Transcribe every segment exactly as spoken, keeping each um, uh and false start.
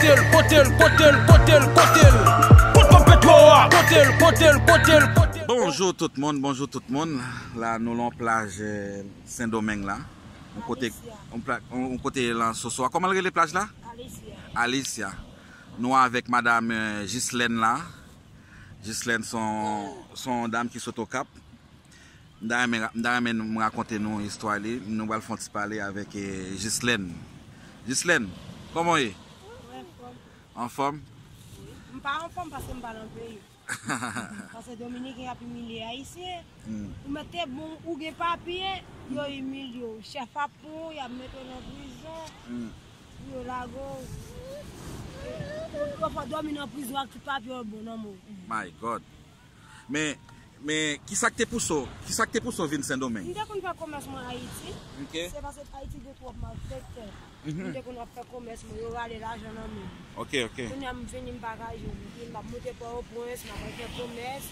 Pote l, pote l, pote l, pote l, pote l. Kot konpetwo a? Pote l, pote l, pote l, pote l. Bonjou tout moun, bonjou tout moun. La nou lan plaj eh, Sendomeng la. Yon kote, yon pla- yon- yon kote lan Soso a. Kòman l rele plaj la? Alicia. Alicia. Nou avèk madanm eh, Ghislaine la. Ghislaine se yon se yon dam ki sot Okap. M ta renmen ra- m ta renmen nou- m rakonte nou istwa li. Nou pral fè yon ti pale avèk eh, Ghislaine. Ghislaine, kòman w ye? Mwen anfòm. Anfòm? Wi. M pa anfòm paske m pa nan peyi. Paske Dominiken ap imilye Ayisyen. Hmm. Ou mèt te bon, ou gen papye, yo imilye w. Chèf ap pran w, y ap mete w nan prizon. Hmm. Pou yo lage w. Ou, ou fò dòmi nan prizon ak tout papye w bon nan men w. My God. Men, men, kisa k te pouse w? Kisa k te pouse w vin Sendomeng? M te konn fè komès mwen Ayiti. Ok. Se paske Ayiti gen twòp malfektè. Mhm. M te konn ap fè komès mwen, yo rale lajan nan men m. Ok, ok. Kounye a m vini m pa ka jwenn. Epi m ap monte Pòtoprens, m ap al fè komès.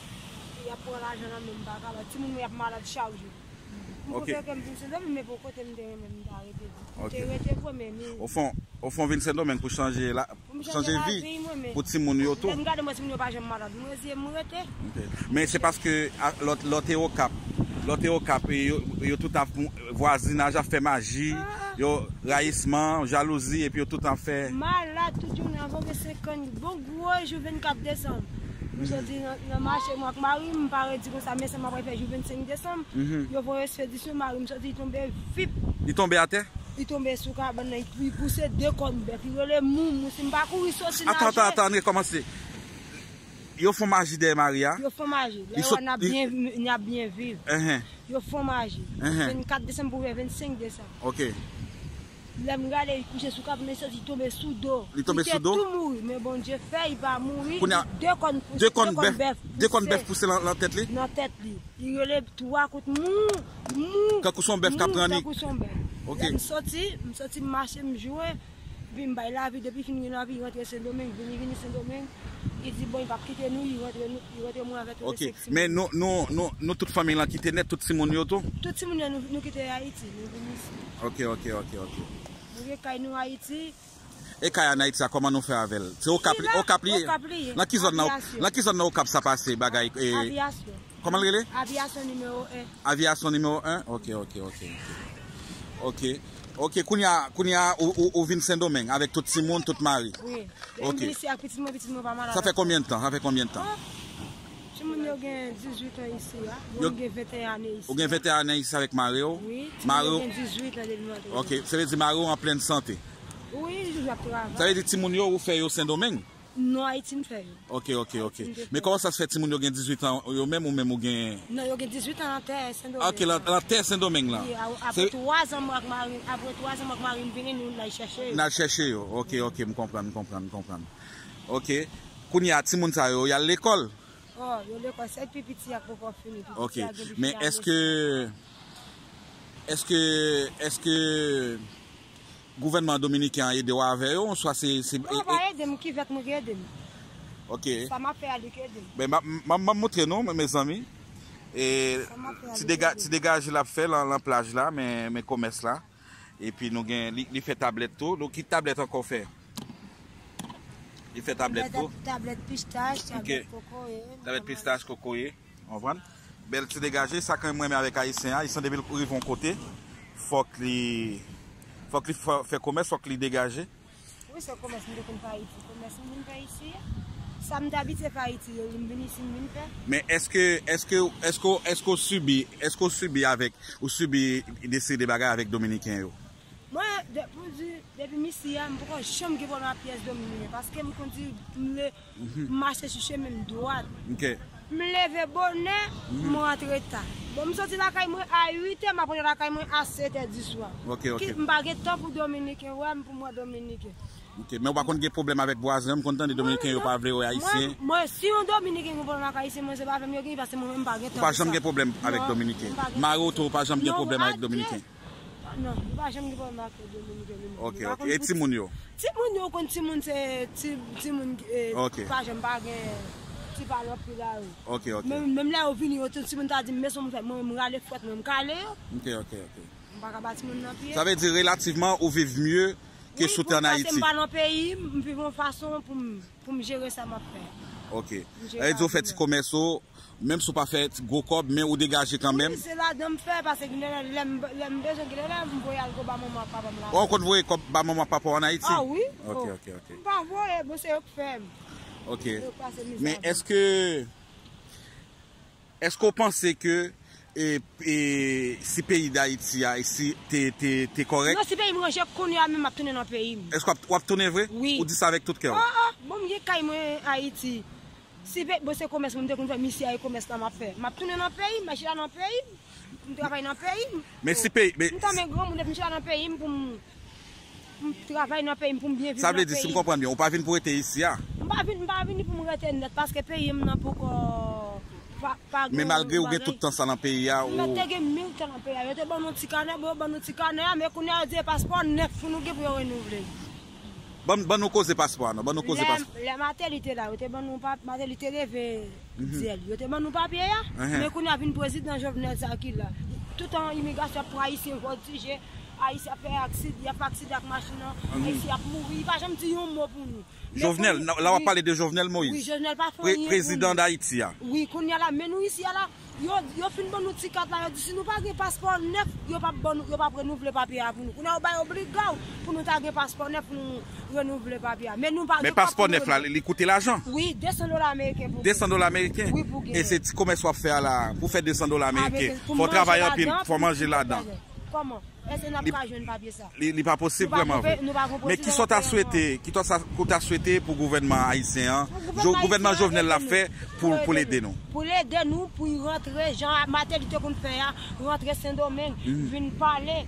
Epi y ap pran lajan nan men m, m pa ka ba. Timoun mwen y ap malad chak jou. M Ok. Prefere ke m vin Sendomeng, men pou kote m te renmen m ta rete. M te Ok. Rete vre, men m Ofon, ofon vin Sendomeng pou chanje la, Pou m chanje chanje lavi vi mwen, men pou timoun yo tou. Lè m gade mwen timoun yo pa janm malad. M reziye m, m rete. Ok. Men se paske a, lè w te Okap, lè w te Okap, e yo, yo tout ap, vwazinaj ap fè maji, Ah. Yo rayisman, jalouzi, epi yo tout ap fè Malad tout jounen, anvan gen senkant, bon gwo jou vennkat desanm. M Mhm. Soti nan, nan mache, mwen ak mari m, m pa redi konsa, men sa m ap fè jou vennsenk desanm. Mhm. Yo voye espedisyon, mari m soti, li tonbe vip. Li tonbe atè? Li tonbe sou kabann nan, li, li pouse de kòn bèf, li rele moumou, si m pa kouri soti Atann, atann, naje. Atann, rekòmanse. Yo fè maji dèyè mari a. Yo fè maji. Lè yo sot, n ap li byen, n ap byen viv. Enhen. Yo fè maji. Enhen. Vennkat desanm pou rive vennsenk desanm. Ok. Lè m gade, li kouche sou kabann, li soti, li tonbe sou do. Li tonbe sou do? Li te tou mouri, men Bondye fè, li pa mouri. Kounye a, de kòn, de kòn bèf, de kòn bèf pouse nan, nan tèt li? Nan tèt li. Li rele twa kout mou, mou, Kankou se yon bèf k ap mou, ranni. Kankou se yon bèf. Ok. Lè m soti, m soti, m mache, m jwe, epi m bay lavi, depi fin gen lavi, li rantre Sendomeng, vini, vini Sendomeng, li di, bon, li p ap kite nou, li rantre nou, li rantre mwen avèk tout Ok. Senk timoun. Men nou, nou, nou, nou tout fanmi lan kite nèt, tout timoun yo tou? Tout timoun yo, nou, nou kite Ayiti, nou vin isi. Ok, ok, ok, ok. Nou gen kay nou Ayiti. E kay an Ayiti a, kòman nou fè avè l? Se Okap li, Okap li ye? Okap li ye. Nan ki zòn nan, Aviyasyon. Nan ki zòn nan Okap sa pase, bagay, e, Aviyasyon. Kòman l rele? Aviyasyon nimewo en. Aviyasyon nimewo en? Ok, ok, ok, ok. Ok. Ok, kounye a, kounye a, ou, ou, ou vin Sendomeng avèk tout timoun, tout mari? Wi. Ok. M vin isi ak pitit mwen, pitit mwen pa malad ankò. Sa fè konbyen tan? Sa fè konbyen tan? Ah, timoun yo gen dizuit an isi a. Mwen gen venteyen ane isi a. Ou gen venteyen ane isi avèk mari w? Wi, timoun yo gen dizuit an depi m antre. Ok, se vle di mari w an plèn sante? Wi, li toujou ap travay. Sa vle di timoun yo, ou fè yo Sendomeng? Non, Ayiti m fè yo. Ok, ok, ok. Ayiti m te fè yo. Men kòman sa se fè timoun yo gen dizuit an, yo menm ou menm ou gen Non, yo gen dizuit an nan tè Sendomeng. Ok, nan, nan tè Sendomeng lan. Wi, a- apre twa zan mwen ak mari, apre twa zan mwen ak mari m vini, nou n al chèche yo. N al chèche yo. Ok, ok, m konprann, m konprann, m konprann. Ok. Kounye a, timoun sa yo, y al lekòl? Oh, yo lekòl, sèl pi piti a k poko fini, pi piti a gen pi fini. Ok. Men èske, èske, èske gouvènman dominiken an ede w avè yo, swa se, se Non, pa ede m, kivèt mwen ki ede m. Ok. Sa m ap fè a, li ki ede m. Ben, m ap, m ap, m ap montre nou, mezanmi. E, Sa m ap fè a, ti li ki dega-, ede m. Ti degaje l ap fè lan, lan plaj la, men, men komès la. Epi nou gen, li, li fè tablèt tou. Nou ki tablèt ankò w fè? Li fè tablèt tou. Tablèt pistach, tablèt kokoye. Tablèt pistach, kokoye. Konprann? Bèl ti degaje, sa ke m renmen avèk ayisyen an, ayisyen depi l rive yon kote, fòk li, fòk li fè, fè komès, fòk li degaje. Wi, se komès m te konn fè Ayiti, komès m vin fè isi a. Sa m t abitye fè Ayiti, yo, m vin isi, m vin fè. Men èske, èske, èske, èske w sibi, èske w sibi avèk, ou sibi de seri de bagay avèk Dominiken yo? Mwen, de, pou di, depi m isi a, m poko janm gen pwoblèm ak pyès Dominiken, paske m konn di, m le, m mache sou chemen m dwat. Ok. M leve bonè, m rantre ta. Bon, m soti lakay mwen a uit è, m ap rantre lakay mwen a sèt è di swa. Ok, ok. Ki, m pa gen tan pou Dominiken wè m, pou m wè Dominiken. Ok, men ou pa konn gen pwoblèm avèk vwazen, m konn tande Dominiken yo pa vle wè Ayisyen. Mwen, mwen, si yon Dominiken gen pwoblèm ak Ayisyen, mwen se pa avè m yo gen, paske mwen menm m pa gen tan pou sa. Ou pa janm gen pwoblèm avèk Dominiken? Non, m pa gen tan. Mari w tou, ou pa janm gen pwoblèm avèk Dominiken? Non, li pa janm gen pwoblèm ak Dominiken li menm. Ok, ok. E timoun yo? Timoun yo, ou konn timoun se ti, timoun, eh, pa janm pa gen ti pale anpil a yo. Ok, ok. Menm, menm lè yo vini, yo tout timoun ta di m, men sa m fè, mwen, m rale fwèt mwen, m kale yo. Ok, ok, ok. M pa ka ba timoun nan pye. Sa vle di relativman ou viv mye ke si w te ann Ayiti? Wi, pou m pase, m pa nan peyi m, m viv yon fason pou m, pou m jere sa m ap fè. Ok. Sa vle di ou fè ti komès ou, menm si w pa fè ti gwo kòb, men ou degaje kanmenm? Wi, se ladan m fè, paske gen lè, lè m, lè m bezwen, gen lè m voye al ba manman ak papa m lajan. Ou konn voye kòb ba manman ak papa w ann Ayiti? Ah wi. Ok, ok, ok. M pa voye, bon, se yo k fè m. Ok. Men èske, èske w panse ke, e, e, si peyi Dayiti a, e si te, te, te kòrèk? Non, si peyi m ranje kounye a menm, m ap tounen nan peyi m. Èske w ap, w ap tounen vre? Wi. Ou di sa avèk tout kè w? Oh, oh, bon, m gen kay mwen Ayiti. Si pe, bon, se komès mwen m te konn fè, m isi a, e komès la m ap fè. M ap tounen nan peyi m, m ap chita nan peyi m. M travay nan peyi m. Men si peyi, men m tanmen granmoun epi m chita nan peyi m pou m, m travay nan peyi m pou m byen viv nan peyi m. Sa vle di, si m konprann byen, ou pa vin pou rete isi a? M pa vin, m pa vini pou m rete nèt paske peyi m nan poko pa, pa gen. Men malgre ou gen tout tan sa nan peyi a, ou. M te gen mil tan nan peyi a. Yo te ban nou ti kanè, bon, yo ban nou ti kanè a, men kounye a yo di e paspò nèf pou nou gen pou yo renouvle. Ban, ban nou koze paspò a non, ban nou koze paspò. Lè Martelly te la, yo te ban nou pa, Martelly te leve dyèl. Yo te ban nou papye a, men kounye a vin prezidan Jovenel sa ki la. Tout an imigrasyon ap pran Ayisyen vòtije, Ayisyen ap fè aksid-, y ap fè aksidan ak machin nan, Ayisyen ap mouri, li pa janm di yon mo pou nou. Jovenel, la w ap pale de Jovenel Moïse. Wi, Jovenel pa fè anyen pou nou. Prezidan Dayiti a. Wi, kounye a la, men nou isi a la, Yo, yo fin ban nou ti kat la, yo di si nou pa gen paspò nèf, yo p ap ban nou, yo p ap renouvle papye a pou nou. Kounye a yo bay obliga w pou nou ta gen paspò nèf pou nou renouvle papye a. Men nou pa gen kòb pou nou renouvle. Men paspò nèf la, li, li koute lajan? Wi, de san dola ameriken pou gen. De san dola ameriken? Wi, pou gen. E se ti komès w ap fè a la, pou fè de san dola ameriken, fò w travay anpil, fò w manje ladan. Kòman? Èske n ap ka jwenn papye sa? Li, li pa posib vrèman vre. Men kisa w ta swete, kisa w ta swete pou gouvènman ayisyen an, gouvènman Jovenel la fè pou, pou l ede nou? Pou l ede nou, pou l rantre jan Martelly te konn fè a, rantre Sendomeng, vin pale.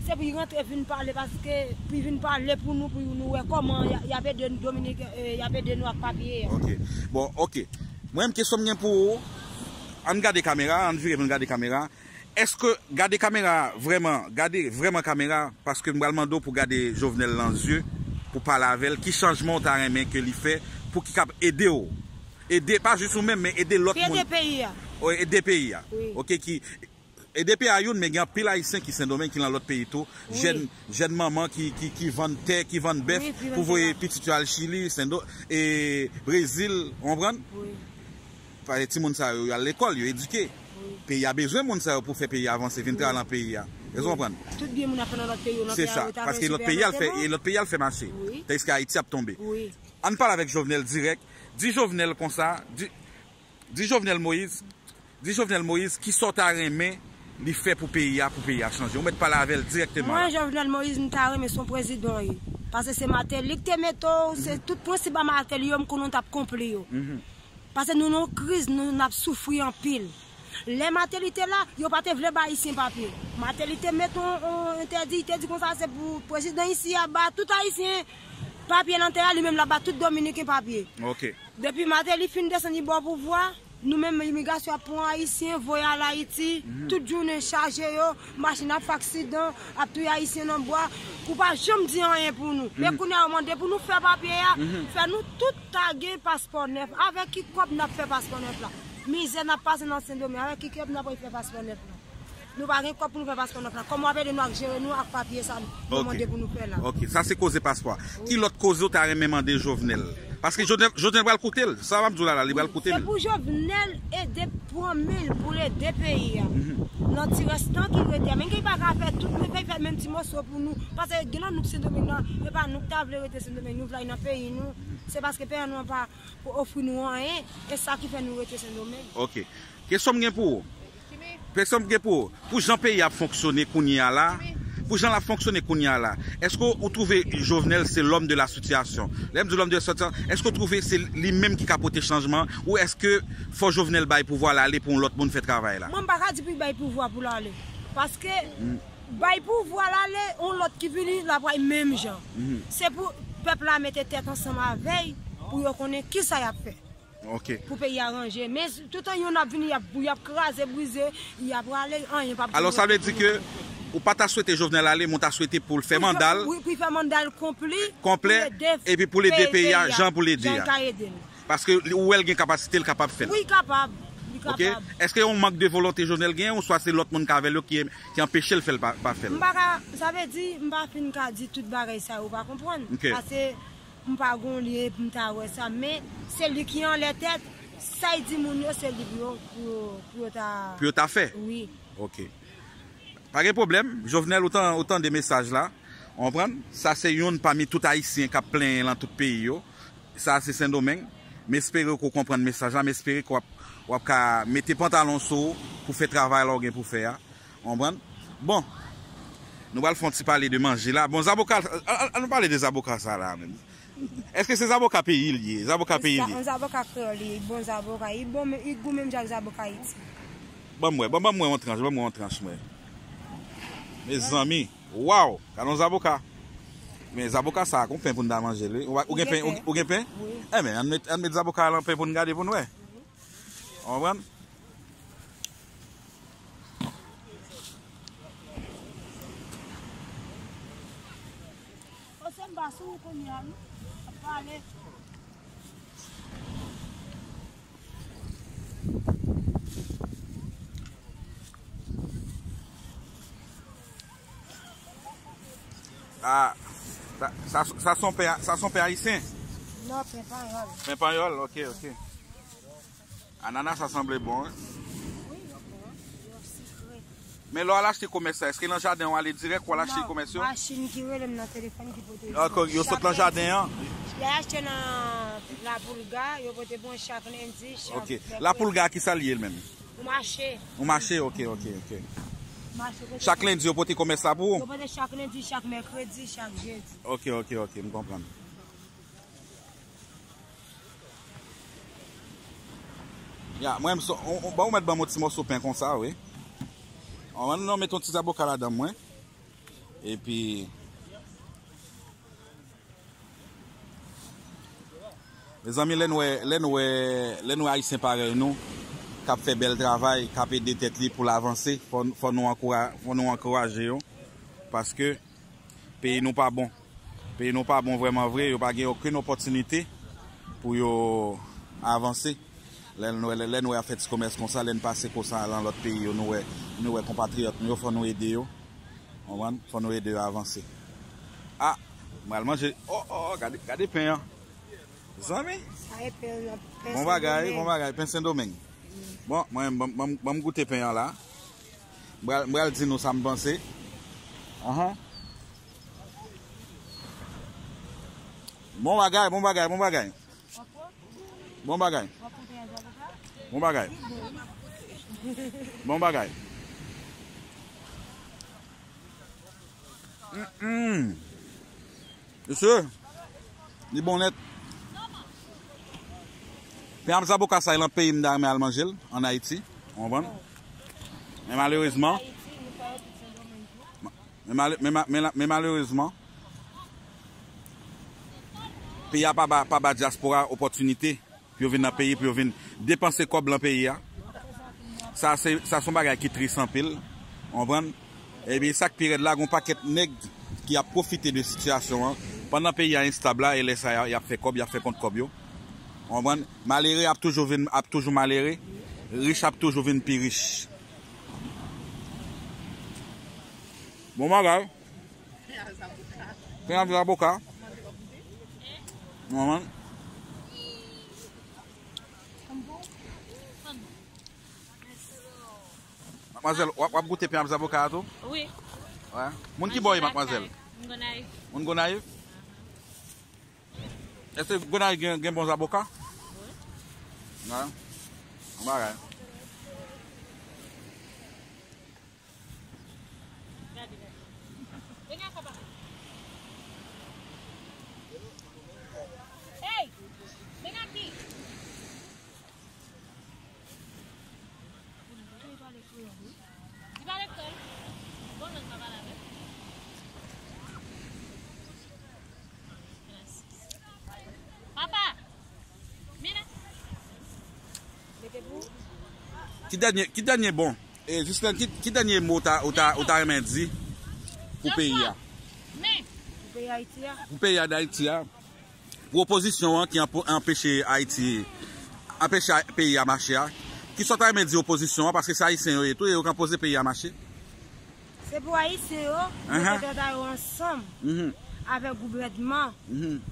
Se pou l rantre vin pale, paske pou l vin pale pou nou, pou nou wè kòman y a, y ap ede Dominik, eh, y ap ede nou ak papye a. Ok. Bon, ok. Mwen menm kesyon m gen pou ou, ann gade kamera, ann vire pou n gade kamera. Èske, gade kamera vrèman, gade vrèman kamera, paske m pral mande w pou gade Jovenel nan zye, pou pale avè l, ki chanjman w ta renmen ke li fè, pou ki kab ede w? Ede, pa jis ou menm, men ede lòt moun. Pou ede peyi a. Ede peyi a. Wi. Ok, ki, ede peyi a youn, men gen anpil Ayisyen ki Sendomeng, ki nan lòt peyi tou. Wi. Jèn, jèn manman ki, ki, ki vann tè, ki vann bèf, pou voye pitit yo al Chili, Sendo-, e Brezil, w konprann? Wi. Paske timoun sa yo, yo al lekòl, yo edike. Wi. Peyi a bezwen moun sa yo pou fè peyi a avanse, vin travay nan peyi a. Èske w konprann? Tout byen moun ap fè nan lòt peyi yo, nan peyi a, yo ta fè sipèmache. Se sa, paske lòt peyi a l fè, e lòt peyi a l fè mache. Wi. Tandiske Ayiti ap tonbe. Wi. Ann pale avèk Jovenel dirèk. Di Jovenel konsa, di, di Jovenel Moïse, di Jovenel Moïse, kisa w ta renmen li fè pou peyi a, pou peyi a chanje? Ou mèt pale avè l dirèkteman la. Mwen, Jovenel Moïse, m ta renmen se yon prezidan, wi. Paske se Martelly ki te mete w, se tout prensip a Martelly yo, m konnen w t ap konpli yo. Paske nou nan yon kriz, nou, n ap soufri anpil. Lè Martelly te la, yo pa te vle ba Ayisyen papye. Martelly te mete yon, yon entèdi, li te di konsa se pou prezidan isi a ba tout Ayisyen papye nan tè a, li menm l ap ba tout Dominiken papye. Ok. Depi Martelly fin desann li bò pouvwa, nou menm imigrasyon ap pran Ayisyen, voye al Ayiti, tout jounen chaje yo, machin ap fè aksidan, ap touye Ayisyen nan bwa, ou pa janm di anyen pou nou. Men kounye a yo mande pou nou fè papye a, fè nou tout ta gen paspò nèf. Avèk ki kòb n ap fè paspò nèf la? Mizè n ap pase nan Sendomeng, avèk ki kòb n ap fè paspò nèf la? Nou pa gen kòb pou nou fè paspò nèf la. Kòman w ap ede nou ak jere nou ak papye sa yo mande pou nou fè la? Ok, sa se koze paspò a. Wi. Ki lòt koze w ta renmen mande Jovenel? Paske Jovenel, Jovenel pral koute l. Sa m ap di w la, la, li pral koute l. Se pou Jovenel ede pran men l pou l ede peyi a. Nan ti rès tan ki rete a. Menm ke li pa ka fè tout, men fè, fè menm ti moso pou nou. Paske gen nan nou ki Sendomeng nan, e pa nou ki ta vle rete Sendomeng, nou vle al nan peyi nou. Se paske peyi nou an pa ofri nou anyen, e sa ki fè nou rete Sendomeng. Ok. Kesyon m gen pou ou. Kesyon m gen pou ou. Pou jan peyi a ap fonksyone kounye a la, pou jan l ap fonksyone kounye a la, èske ou twouve Jovenel se l'homme de la situation? Lè m di l'homme de la situation, èske ou twouve se li menm ki ka pote chanjman, ou èske fò Jovenel bay pouvwa l ale pou yon lòt moun fè travay la? Mwen, m pa ka di pou l bay pouvwa pou l ale. Paske bay pouvwa l ale, yon lòt ki vini, l ap bay menm jan. Se pou pèp la mete tèt ansanm avè l, pou yo konnen kisa y ap fè. Ok. Pou peyi a ranje. Men toutan yonn ap vini, y ap, y ap kraze, brize, y ap rale, anyen p ap. Alò, sa vle di ke ou pa ta swete Jovenel ale, men w ta swete pou l fè manda l. Wi, pou l fè manda l konpli, konplè, epi pou l ede peyi a, jan pou l ede a. Jan l ka ede l. Paske ou wè l gen kapasite, l kapab fè l. Wi, li kapab. Li Ok? Kapab. Èske yon mank de volonte Jovenel genyen, oswa se lòt moun k avè l yo ki, ki anpeche l fè l pa, pa fè l? M pa ka, sa vle di, m pa fin ka di tout bagay sa yo pa konprann. Ok. Paske m pa gon lyen pou m ta wè sa, men se li ki anlè tèt, sa y di moun yo, se li pou yo, pou yo, pou yo ta Pou yo ta fè? Wi. Ok. Pa gen pwoblèm. Jovenel, ou tan-, ou tande mesaj la. Ou konprann? Sa se youn pami tout Ayisyen k ap plenyen lan tout peyi yo. Sa se Sendomeng. M espere ke w konprann mesaj la. M espere ke w ap, w ap ka mete pantalon sou ou pou fè travay la w gen pou fè a. Ou konprann? Bon. Nou pral fè yon ti pale de manje la. Bon, zaboka, an, an, an nou pale de zaboka sa la menm. Èske se zaboka peyi l ye? Zaboka peyi l ye? Yon zaboka kreyòl li ye, bon zaboka. Li bon, li gou menm jan ak zaboka Ayiti. Ban m wè, ban, ban m wè yon tranch, ban m wè yon tranch, mwen. Mezanmi, waw, gade yon zaboka. Men zaboka sa, gon pen pou n ta manje l, wi. Ou, ou gen pen, ou, ou gen pen? Wi. Enben, ann met, ann met zaboka a lan pen pou n gade pou n wè. Ou konprann? Pase m pa sou ou kounye a, non. Ap pale. Ah, sa, sa, sa se yon pen, sa se yon pen ayisyen? Non, pen panyòl. Pen panyòl, ok, ok. Anana sa sanble bon, wi. Wi, yo bon. Yo sikre. Men lè w al achte komès sa, èske nan jaden w ale dirèk, w al achte komès yo? Non, machin ki rele m nan telefòn ki pote yo. Yo sot nan jaden an? Yo achte nan Lapoulga, yo pote pou mwen chak lendi, chak mèkredi. Ok. Lapoulga, ki sa l ye l menm? Yon mache. Yon mache, ok, ok, ok. Mache kote. Chak lendi, yo pote komès la pou ou? Yo pote chak lendi, chak mèkredi, chak jedi. Ok, ok, ok, m konprann. Ya, mwen, m so, on, on, bon, ou mèt ban m yon ti mòso pen konsa, wi. On, non, met yon ti zaboka ladan mwen. Epi, mezanmi, lè n wè, lè n wè, lè n wè Ayisyen parèy nou, k ap fè bèl travay, k ap ede tèt li pou l avanse, fò, fò nou ankoura-, fò nou ankouraje yo. Paske, peyi nou pa bon. Peyi nou pa bon vrèman vre, yo pa gen okenn opòtinite pou yo avanse. Lè n wè, lè, lè n wè y ap fè ti komès konsa, lè n pase konsa lan lòt peyi yo, nou wè, nou wè konpatriyòt nou yo, fò nou ede yo. Konprann? Fò nou ede yo avanse. Ah, m pral manje. Oh, oh, oh, gade, gade pen an. Zanmi. Sa e pen, pen Sendomeng. Bon bagay, bon bagay, pen Sendomeng. Bon, mwen, ban m, ban m, ban m goute pen an la. M pral, m pral di nou sa m panse. Ahan. Bon bagay, bon bagay, bon bagay. Bon bagay. Bon bagay. Bon bagay. Mm, mm. Mesye, li bon nèt. Pen ap zaboka sa, e lan peyi m ta renmen al manje l, ann Ayiti. Ou konprann? Men malerezman, men male-, men ma-, men la-, men malerezman, peyi a pa ba, pa ba dyaspora opòtinite pou yo vin nan peyi, pou yo vin depanse kòb lan peyi a. Sa se, sa se yon bagay ki tris anpil, ou konprann? Epi sa k pi rèd la, gon pakèt nèg ki ap pwofite de sitiyasyon an. Pandan peyi a enstab la, e lè sa y a, y ap fè kòb, y ap fè kont kòb yo. Ou konprann? Malere ap toujou vin, ap toujou malere. Rich ap toujou vin pi rich. Bon bagay. Pen ak zaboka. Manman. Madmwazèl, w ap, w ap goute pen ak zaboka a tou? Wi. Wè. Moun ki bò w ye, madmwazèl? Moun Gonayiv. Moun Gonayiv? Èske Gonayiv gen, gen bon zaboka? Wi. Wè. Bon bagay. Gade, gade. Vini ansanm avè m. Hey! Vini ansanm. Li pale kreyòl, wi. Li pale kreyòl? Bon, nou pa pale avè l. Papa! Ki dènye, ki dènye bon? E, Jislèn, ki, ki dènye mo ou ta, ou ta, ou ta renmen di pou peyi a? Pou peyi Ayiti a? Pou peyi a, Dayiti a. Pou opozisyon an ki anpo-, anpeche Ayiti, anpeche a-, peyi a mache a. Kisa w ta renmen di opozisyon an, paske se Ayisyen yo ye tou, e yo k ap poze peyi a mache? Se pou Ayisyen yo mete tèt a yo ansanm avèk gouvènman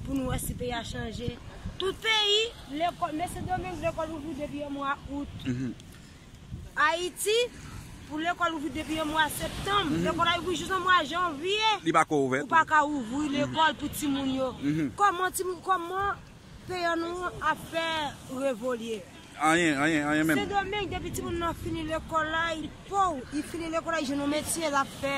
pou nou wè si peyi a chanje. Tout peyi, lekòl, men Sendomeng, lekòl ouvri depi yon mwa out. Ayiti, pou lekòl ouvri depi yon mwa septanm, lekòl a ouvri jis yon mwa janvye. Li pa ko ouvè. Ou pa ka ouvri lekòl pou timoun yo. Kòman timoun, kòman peyi nou ap fè revolye? Anyen, anyen, anyen menm. Sendomeng, depi timoun nan fini lekòl la, li pòv, li fini lekòl la, li jwenn yon metye l ap fè.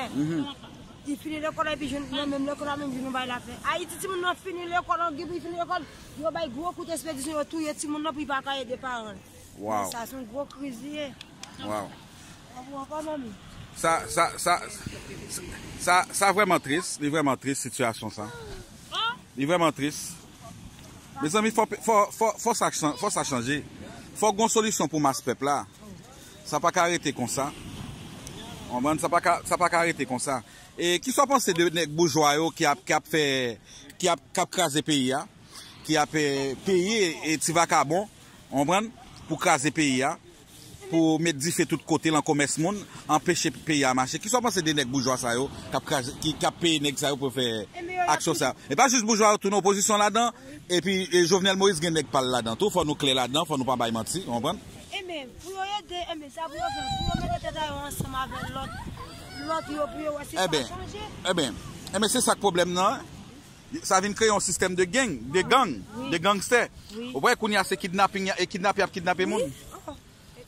Li fini lekòl la, epi jwenn nan menm lekòl la, menm jwenn yon bagay l ap fè. Ayiti, timoun nan fini lekòl, an gen pou li fini lekòl, yo bay gwo kout espedisyon, yo touye timoun nan pou li pa ka ede paran l. Wow. Sa se yon gwo kriz li ye. Wow. Ou konprann, manmi? Sa, sa, sa, sa, sa vrèman tris. Li vrèman tris, sitiyasyon sa. Li vrèman tris. Mezanmi, fò, fò, fò, fò sa chan- fò sa chanje. Fò gon solisyon pou mas pèp la. Sa pa ka rete konsa. Konprann? Sa pa ka, sa pa ka rete konsa. E kisa w panse de nèg boujwa yo ki ap, ki ap fè, ki ap, k ap kraze peyi a, ki ap eh, peye eh, ti vakabon, konprann, pou kraze peyi a, pou met dife tout kote lan komès moun, anpeche peyi a mache? Kisa w panse de nèg boujwa sa yo k ap kraze, ki, k ap peye nèg sa yo pou fè aksyon sa yo? E pa jis boujwa yo, tou nan opozisyon ladan, epi eh, Jovenel Moïse gen nèg pa l ladan tou, fò nou klè ladan, fò nou pa bay manti, konprann? Enben, pou yo ede, enben, sa pou yo fè, pou yo mete tèt a yo ansanm avèk lòt, lòt yo, pou yo wè si sa chanje. Enben, enben, se sa k pwoblèm nan. Sa vin kreye yon sistèm de gang, de gang, de gangstè. Ou wè kounye a se kidnaping, e kidnape y ap kidnape moun.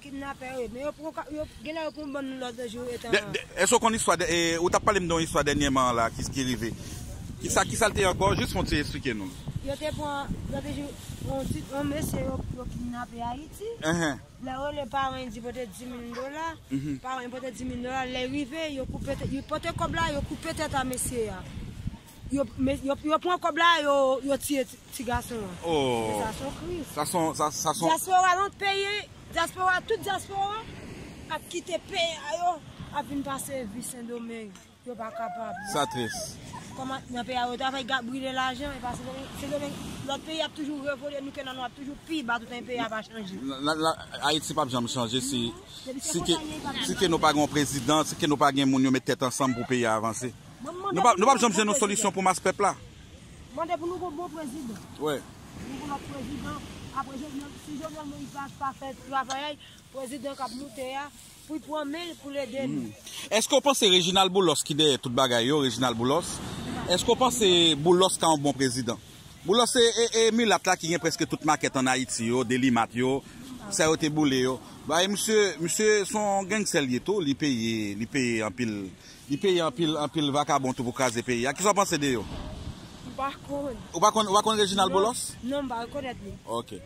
Kidnapè yo, men yo pran, yo, genlè yo pran bann lòt jou etan. Èske w konn istwa de, ou t ap pale m de yon istwa dènyèman la ki, ki rive? Kisa, kisa l te ye ankò? Jis fon ti eksplike nou. Yo te pran, yo te jou, yon ti, yon mesye yo, yo kidnape Ayiti. Lè yo rele paran, di pote dis mil dola. Paran pote dis mil dola, lè rive, yo koupe, yo pote kòb la, yo koupe tèt a mesye a. Yo, yo, yo pran kòb la, yo, yo tiye ti gason an. Oh. Sa se yon kriz. Sa se yon, sa, sa se yon. Dyaspora lòt peyi, dyaspora, tout dyaspora ap kite peyi a yo, ap vin pase vi Sendomeng. Yo pa kapab. Sa tris. Kòman nan peyi a yo travay, gad brile lajan, e pa Sendomeng, Sendomeng, lòt peyi ap toujou revolye, nou ke nan nou ap toujou pi ba, toutan peyi a pa chanje. La, la, Ayiti p ap janm chanje si, si ke, si ke nou pa gen yon prezidan, si ke nou pa gen moun yo met tèt ansanm pou peyi a avanse. Nou p ap, nou p ap janm jwenn yon solisyon pou mas pèp la. Mande pou nou gon bon prezidan. Wi. Nou gon lòt prezidan. Apre Jovenel, si Jovenel Moïse pa, pa fè travay, prezidan k ap moute a, pou l pran men l, pou l ede nou. Èske w panse Reginald Boulos ki dèyè tout bagay yo, Reginald Boulos? Èske w panse Boulos ka yon bon prezidan? Boulos se e, e milat la ki gen prèske tout makèt ann Ayiti yo, Delimat yo, sa yo te boule yo. Ba, e misye, misye se yon gangstè l ye tou, li peye, li peye anpil, li peye anpil, anpil vakabon tou pou kraze peyi a. Kisa w panse de yo? M pa konn. Ou pa konn, ou pa konn Reginald Boulos? Non, m pa rekonèt li. Ok.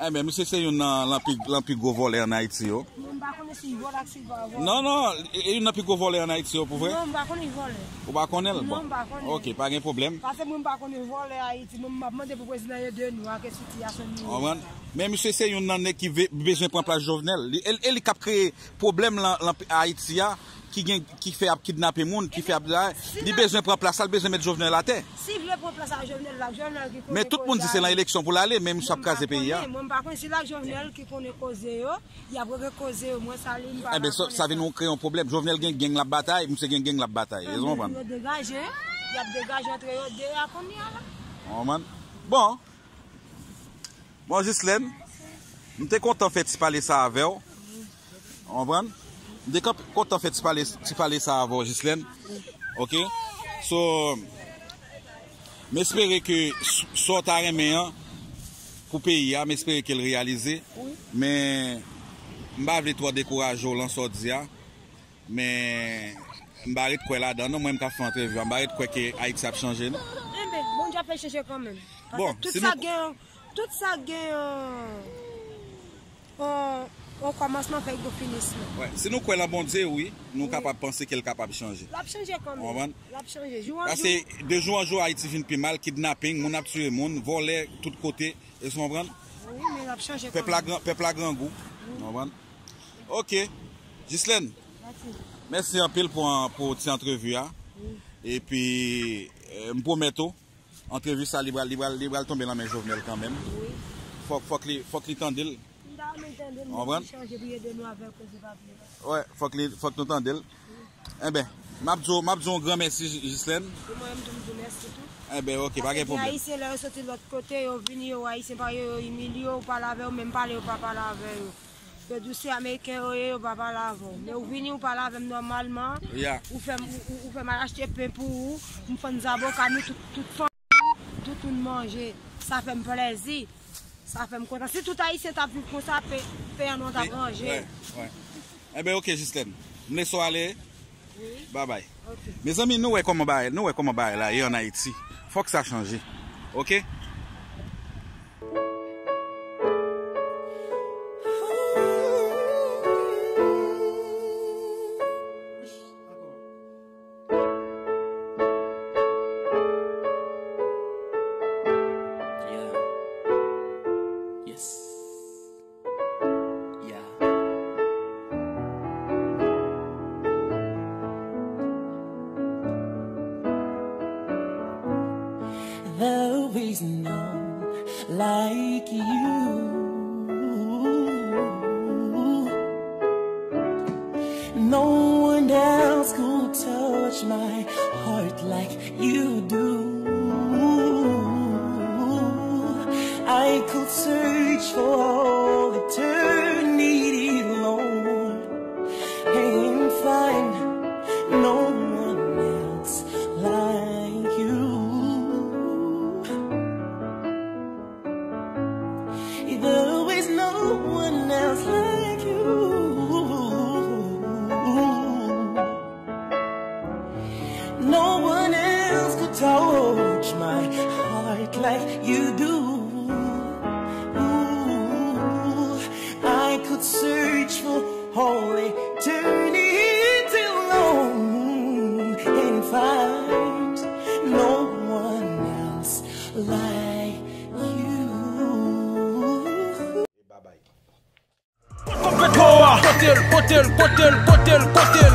Enben, misye se youn nan, nan pi, nan pi gwo vòlè ann Ayiti yo. Non, m pa konnen si l vòlè ak si l pa vòlè. Non, non, e youn nan pi gwo vòlè ann Ayiti yo, pou vre? Non, m pa konnen l vòlè. Ou pa konnen l? Non, m pa konnen. Ok, pa gen pwoblèm. Paske mwen m pa konnen vòlè Ayiti, mwen m ap mande pou prezidan ede nou ak sitiyasyon nou ye. Konprann? Men misye se youn nan nèg ki ve- bezwen pran plas Jovenel. Li, e, e li k ap kreye pwoblèm lan, lan Ayiti a, ki gen, ki fè ap kidnape moun, ki fè ap, li bezwen pran plas la, li bezwen met Jovenel atè. Si vle pran plas a Jovenel la, Jovenel ki konnen koze a. Men tout moun di se lan eleksyon pou l ale, men misye ap kraze peyi a. Mwen m pa konnen, mwen m pa konnen si la Jovenel ki konnen koze yo, y ap regle koze yo, mwen sa li m pa ka konnen sa. Enben, sa vin kreye yon pwoblèm. Jovenel gen gang l ap batay, misye gen gang l ap batay. Èske w konprann? Yo degaje, y ap degaje antre yo de a kounye a la. Ou konprann? Bon. Bon, Jislèn, m te kontan fè ti pale sa avè w. Ou konprann? M te kontan fè ti pale, ti pale sa avè w, Jislèn. Ok? So, m espere ke s- sa w ta renmen an pou peyi a, m espere ke l reyalize. Men, m pa vle twò dekouraje w lan sa w di a. Men, m pa ret kwè ladan, non, mwen m k ap fè antrevi a, m pa ret kwè ke Ayiti ap chanje, non. Enben, Bondye ap fè l chanje kanmenm. Paske tout sa gen yon, tout sa gen yon, yon, yon kòmansman fèk gon finisman. Wè, si nou kwè lan Bondye, wi, nou kapab panse ke l kapab chanje. L ap chanje kanmenm. Ou konprann? L ap chanje. Jou an jou. Paske de jou an jou, Ayiti vin pi mal, kidnaping, moun ap tiye moun, vòlè, tout kote. Èske w konprann? Wi, men l ap chanje kanmenm. Pèp la gran, pèp la grangou. Ou konprann? Ok. Jislèn, mèsi anpil pou, pou ti antrevi a. Epi, eh, m pwomèt ou, antrevi sa li pral, li pral, li pral tonbe nan men Jovenel kanmenm. Fòk, fòk li, fòk li tande l. Ou konprann? Wè, fòk li, fòk nou tande l. Enben, m ap di w, m ap di w yon gran mèsi, Jislèn. E mwen menm tou, m di w mèsi tou. Enben, ok, pa gen pwoblèm. Ayisyen, lè yo soti lòt kote, yo vini, yo Ayisyen pa yo, yo imilye w, ou pale avè yo, menm pale, yo pa pale avè yo. Yo di w se Ameriken yo ye, yo pa pale avè w. Men ou vini, ou pale avè m nòmalman. Ou fè m, ou, ou, ou fè m al achte pen pou ou, m fann zaboka, nou tout, tout fanmi, tout moun manje. Sa fè m plèzi. Sa fè m kontan. Si tout Ayisyen t ap viv konsa, pe-, peyi an nou an t ap ranje. Enben, ok, Jislèn. M lese w ale. Babay. Mezanmi, nou wè kòman bagay, nou wè kòman bagay la ye ann Ayiti. Fòk sa chanje. Ok? There is none like you. No one else could touch my heart like you do. I could search for all eternity, Lord, and find no one else like you. There is no one else like you. No one else could touch my heart like you do. Ooh, I could search for all eternity long and find no one else like you. Kote l, kote l, kote l, kote l, kote l.